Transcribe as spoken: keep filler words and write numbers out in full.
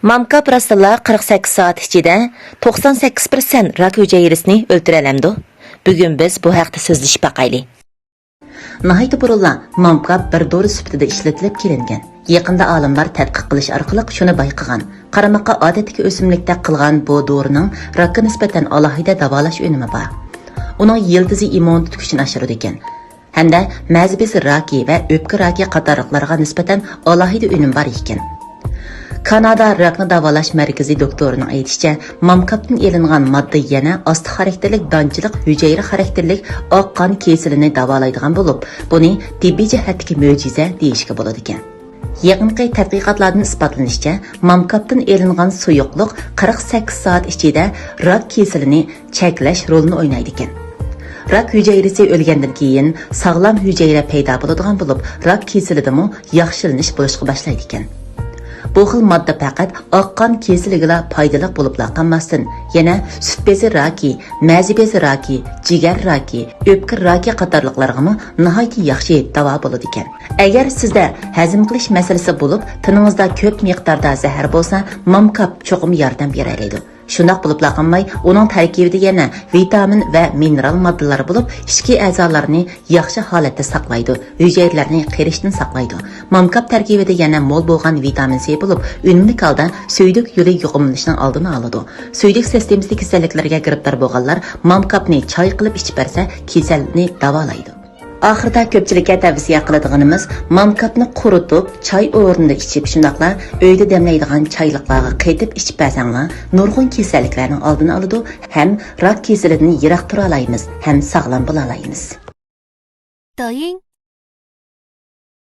مامكاپ راستلا قىرىق سەككىز سائەت ئىچىدە توقسان سەككىز پىرسەنت راك ھۈجەيرىسىنى ئۆلتۈرەلەمدۇ؟ بۈگۈن بىز بۇ ھەقتە سۆزلىشىپ باقايلى. ناھايىتى بۇرۇنلا مامكاپ بىر دورا سۈپىتىدە ئىشلىتىلىپ كېلىنگەن. يېقىندا ئالىملار تەتقىق قىلىش ئارقىلىق شۇنى بايقىغان، قارىماققا ئادەتتىكى ئۆسۈملۈكتەك قىلغان بۇ دورىنىڭ راكقا نىسبەتەن ئالاھىدە داۋالاش ئۈنۈمى بار. ئۇنىڭ يىلتىزى ئىممۇنىتېت كۈچىنى ئاشۇرىدىكەن. ھەمدە مەزى بېزى راكى ۋە ئۆپكە راكى قاتارلىقلارغا نىسبەتەن ئالاھىدە ئۈنۈم بار ئىكەن. كانادا راكنى داۋالاش مەركىزى دوكتورىنىڭ ئېيتىشىچە، مامكاپتىن ئېلىنغان ماددا يەنە ئاستا خاراكتېرلىك دانچىلىق ھۈجەيرە خاراكتېرلىك ئاق قان كېسىلىنى داۋالايدىغان بولۇپ، بۇنى تېببىي جەھەتتىكى مۆجىزە دېيىشكە بولىدىكەن. يېقىنقى تەتقىقاتلاردىن ئىسپاتلىنىشىچە، مامكاپتىن ئېلىنغان سۇيۇقلۇق قىرىق سەككىز سائەت ئىچىدە راك كېسىلىنى چەكلەش رولىنى ئوينايدىكەن. راك ھۈجەيرىسى ئۆلگەندىن كېيىن ساغلام ھۈجەيرە پەيدا بولىدىغان بولۇپ، راك كېسىلىدىمۇ ياخشىلىنىش بولۇشقا باشلايدىكەن. بۇ خىل ماددا پەقەت ئاق قان كېسىلىگىلا پايدىلىق بولۇپلا قالماستىن، يەنە سۈت بېزى راكى، مەزى بېزى راكى، جىگەر راكى، ئۆپكە راكى قاتارلىقلارغىمۇ ناھايىتى ياخشى داۋا بولىدىكەن. ئەگەر سىزدە ھەزىم قىلىش مەسىلىسى بولۇپ، تېنىڭىزدا كۆپ مىقداردا زەھەر بولسا، مامكاپ چوقۇم ياردەم بېرەلەيدۇ. شۇنداق بولۇپلا قالماي، ئۇنىڭ تەركىبىدە يەنە ۋىتامىن ۋە مىنېرال ماددىلار بولۇپ، ئىچكى ئەزالارنى ياخشى ھالەتتە ساقلايدۇ، ھۈجەيرىلەرنى قېرىشتىن ساقلايدۇ. مامكاپ تەركىبىدە يەنە مول بولغان ۋىتامىن سى بولۇپ، ئۈنۈملۈك ھالدا سۈيدۈك يولى يۇقۇملىنىشنىڭ ئالدىنى ئالىدۇ. سۈيدۈك سىستېمىسى كېسەللىكلىرىگە گىرىپتار بولغانلار مامكاپنى چاي قىلىپ ئىچىپ بەرسە، كېسەلنى داۋالايدۇ. ئاخىرىدا كۆپچىلىككە تەۋسىيە قىلىدىغىنىمىز، مامكاپنى قۇرۇتۇپ، چاي ئورنىدا ئىچىپ، شۇنداقلا ئۆيدە دەملەيدىغان چايلىقلارغا قېتىپ ئىچىپ بەرسەڭلار، نۇرغۇن كېسەللىكلەرنىڭ ئالدىنى ئالىدۇ ھەم راك كېسىلىدىن يىراق تۇرالايمىز ھەم ساغلام بولالايمىز. 抖音